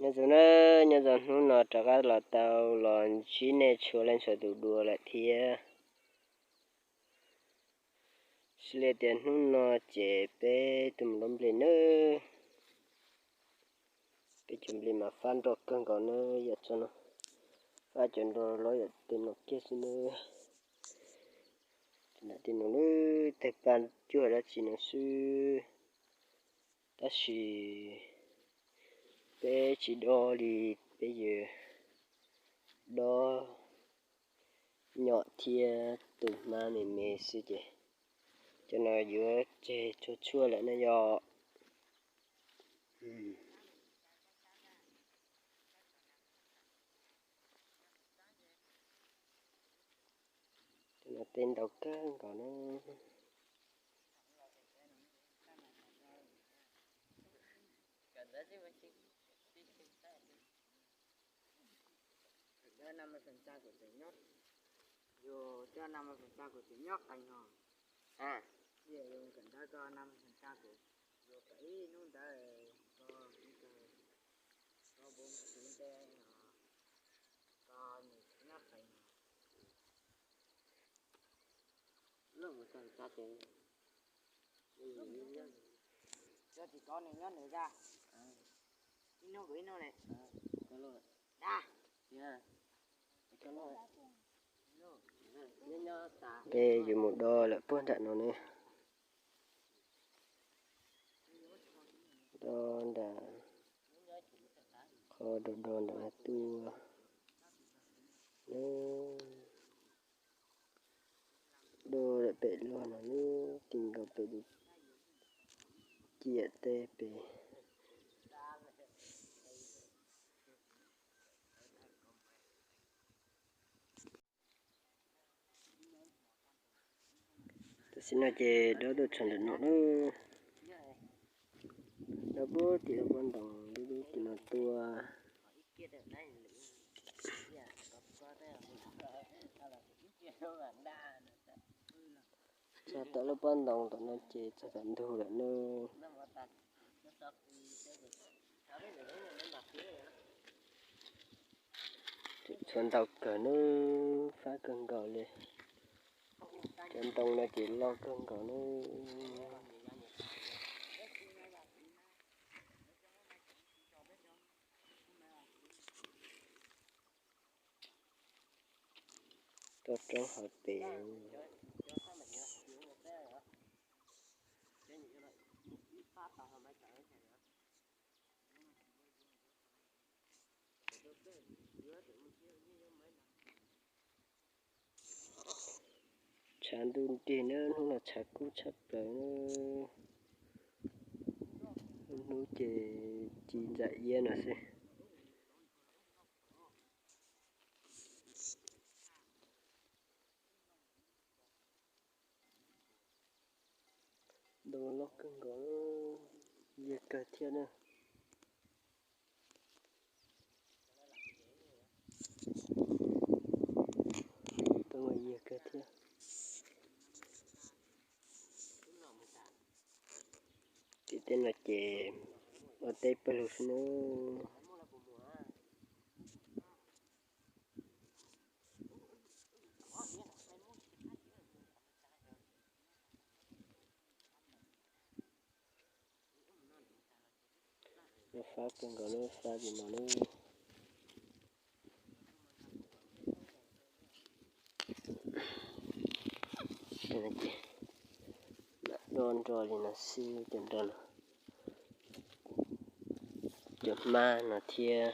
Nyob zoo nawb, nyob zoo hnub no rov qab los tau los ntsib nej txhua leej txhua tus dua lawm thiab. Xws li tias hnub no ces peb tuaj mus dob nplej nawb. Peb cov nplej mas fab nroj kawg nkaus nawb, yam txog no fab cov nroj loj yam tej no kiag xwb nawb. Tej no nawb, tej paj cuag dab tsi no xwb. Tab sis peb tsis dob li, peb yuav dob nyom thiab tu hmab me me xwb ces cov no yuav tseg tsuag tsuag lawm na yom. Cov no teb ntau kawg nkaus na. Yus coj năm mươi phần trăm kuv tseem nyob qees no. Yus kawm ntawv koj năm mươi phần trăm kuv, yus kawm ib hnub ntawd koj ib tug, koj bốn mươi chín teb no, koj nws tseem nyob qees no. Cov tsis kov nws nyob nws zaj, ib hnub kuv ib hnub li. Dag. Peb yuav mus dob lawm puag nram no ne. Dob nram qhov do do nram no tuaj. Dob lawm pem log no, ti nkaus pem ciam teb pem. Tam sim no ces dob tuaj txog ntawm no lawm. Dob puag tim lub pob ntoos dub dub tim no tuaj. Txog tom lub pob ntoos tom no ces txog tom ntug lawm nawb. Txhua ntau kawg nawb, fab kawg nkaus li. Cov ntoo no ces loj kawg nkaus nawb. Roj roob hauv pes. Tshav ntuj nrig nawb, hnub no tshav kub tshaj plaws nawb. Lub hnub ces ci ntsa iab no xwb. Ntoo loj kawg nkaus, yiag kawg thiab na. Ntoo yiag kawg thiab. Tim tej no ces ua teb pawg lug xwb nawb. Lub fab kawg nkaus, lub fab li no nawb. Lam dob nroj li no xwb, cov nroj no, cov hmab no thiab.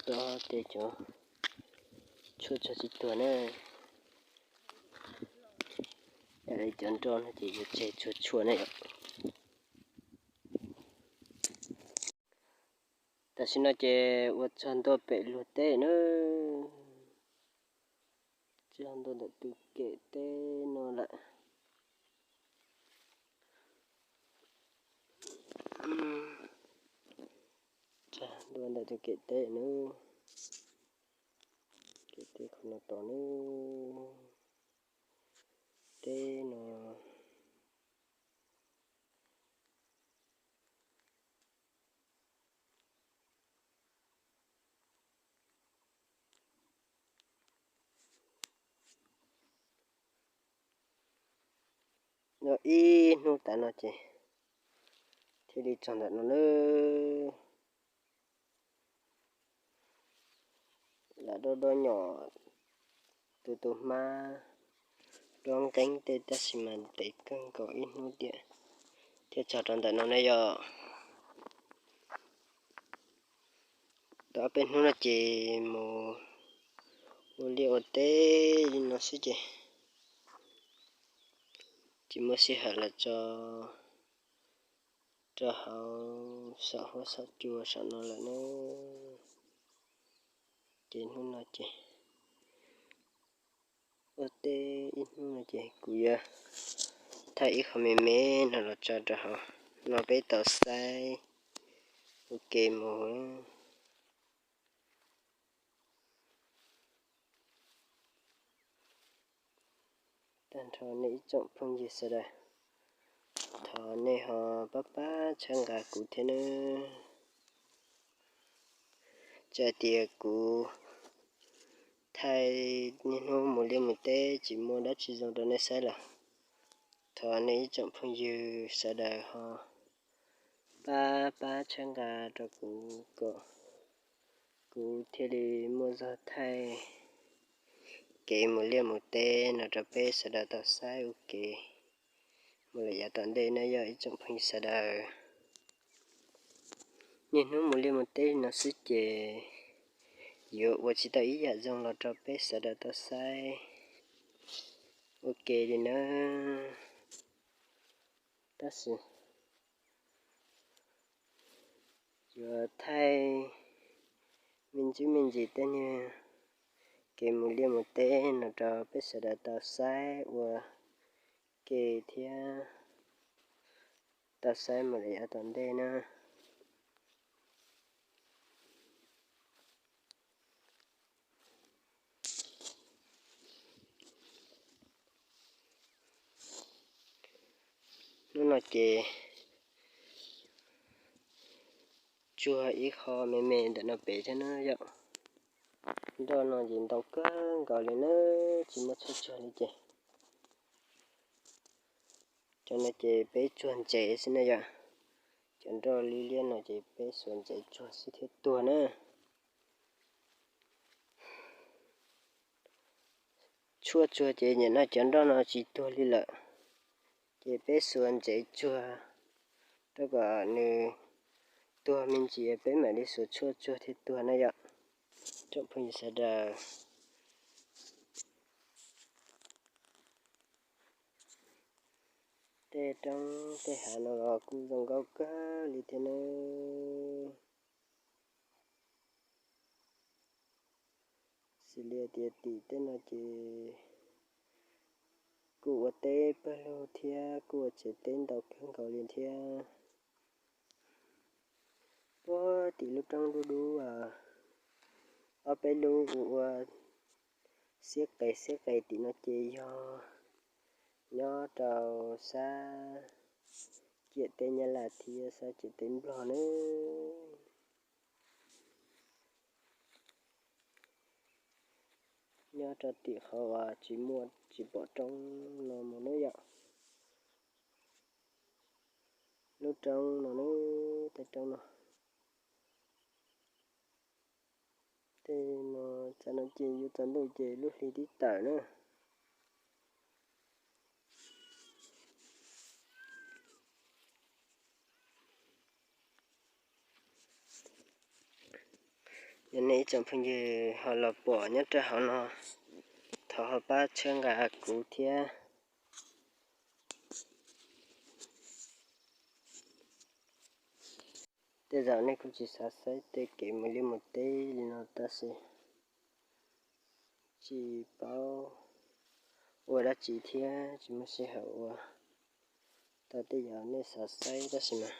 Dob tej cov tshuaj txog tsis tuag na. Cov nroj no ces yuav tseg txhua txhua na yom. Tam sim no ces ua txog ntua pem luag teb nawb. Txog ntua ntawm tus kem teb no lawm. Txog ntua ntawm tus kem teb nawb. Kem teb qhov no tos nawb. teb no. Nyob ib hnub tas no ces thiaj li txog ntawm no nawb. Lam dob dob nyom, tu tu hmab, dob nqeeb tej tab sis mas ntev kawg nkaus ib hnub tiam thiaj txog rau ntawm no na yom. Tau ob peb hnub no ces mus ua liaj ua teb li no xwb ces tsis muaj sij hawm los tso rau hauv saum huab saum cua saum no lawm na. Ces hnub no ces ua teb ib hnub no ces kuv yuav thaij ib qho me me no los tso rau hauv no peb tau saib ua ke mus. Tag nrho nej ib tsoom phooj ywg sawv daws, thov nej ho pab pab txhawb nqa kuv thiab nawb. Txawm tias kuv thaij niaj hnub mus liaj mus teb tsis muaj dab tsi zoo rau nej saib los thov nej ib tsoom phooj ywg sawv daws ho pab pab txhawb nqa rau kuv kom kuv thiaj li muaj zog thaij kev mus liaj mus teb no rau peb sawv daws tau saib ua ke mus lawm yav tom ntej na yog ib tsoom phooj ywg sawv daws. Niaj hnub mus liaj mus teb li no xwb ces yuav ua tsis tau ib yam zoo los rau peb sawv daws tau saib ua ke li nawb. Tab sis yuav thaij me ntsis me ntsis tej niag kev mus liaj mus teb no rau peb sawv daws tau saib ua ke thiab tau saib mus lawm yav tom ntej na. Hnub no ces tsuag ib qho me me ntawm no pem thiab na yom. Nroj no ces ntau kawg nkaus li na, tsis muaj tshuaj tsuag li ces cov no ces peb tsuag ntsev xwb na yom. Cov nroj liab liab no ces peb xuas ntsev tsuag xwb thiaj tuag na. Tshuaj tsuag ces nim no cov nroj no tsis tuag li lawm, ces peb xuas ntsev tsuag rau kom nws tuag me ntsis peb mam li xuas tshuaj tsuag thiaj tuag na yom. Tsoom phooj ywg sawv daws, tej roob tej hav no los kuj zoo nkauj kawg li thiab na. Xws li tias tim tej no ces kuj ua teb pawg lug thiab kuj ua tsev teb ntau kawg nkaus li thiab. Puag tim lub roob dub dub, ob peb lub ua ua xiab qes xiab qes tim no ces yog nyob rau sab ciam teb Nyab Laj thiab sab ciam teb Nplog nawb. Nyob rau tim qhov uas tsis muaj, tsis pom roob no mus nawb yom. Lub roob no nawb, tej roob no, tej no txav no ces yuav tsaus ntuj ces lub hli twb tawm na. Yog nej ib tsoom phooj ywg ho los pom nyob rau hauv no, thov ho pab txhawb nqa kuv thiab. Tej zaum nej kuj tsis xav saib tej kev mus liaj mus teb li no tab sis tsis paub ua dab tsi thiab tsis muaj sij hawm ua tau tej yam nej xav saib tab sis mas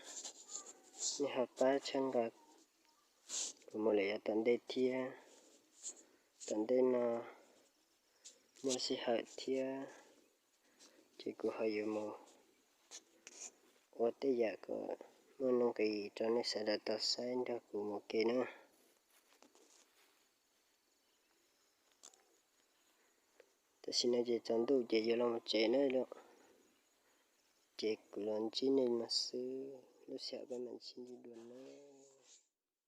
nej ho pab txhawb nqa kuv mus lawm yav tom ntej thiab. Tom ntej no muaj sij hawm thiab Ces kuv ho yuav mus ua tej yam kom muaj nuj nqis rau nej sawv daws tau saib nrog kuv mus ke na. Tam sim no ces tsaus ntuj ces yuav los mus tsev na. Ces kuv los ntsib nej no xwb, lub sij hawm peb mam sib ntsib dua na.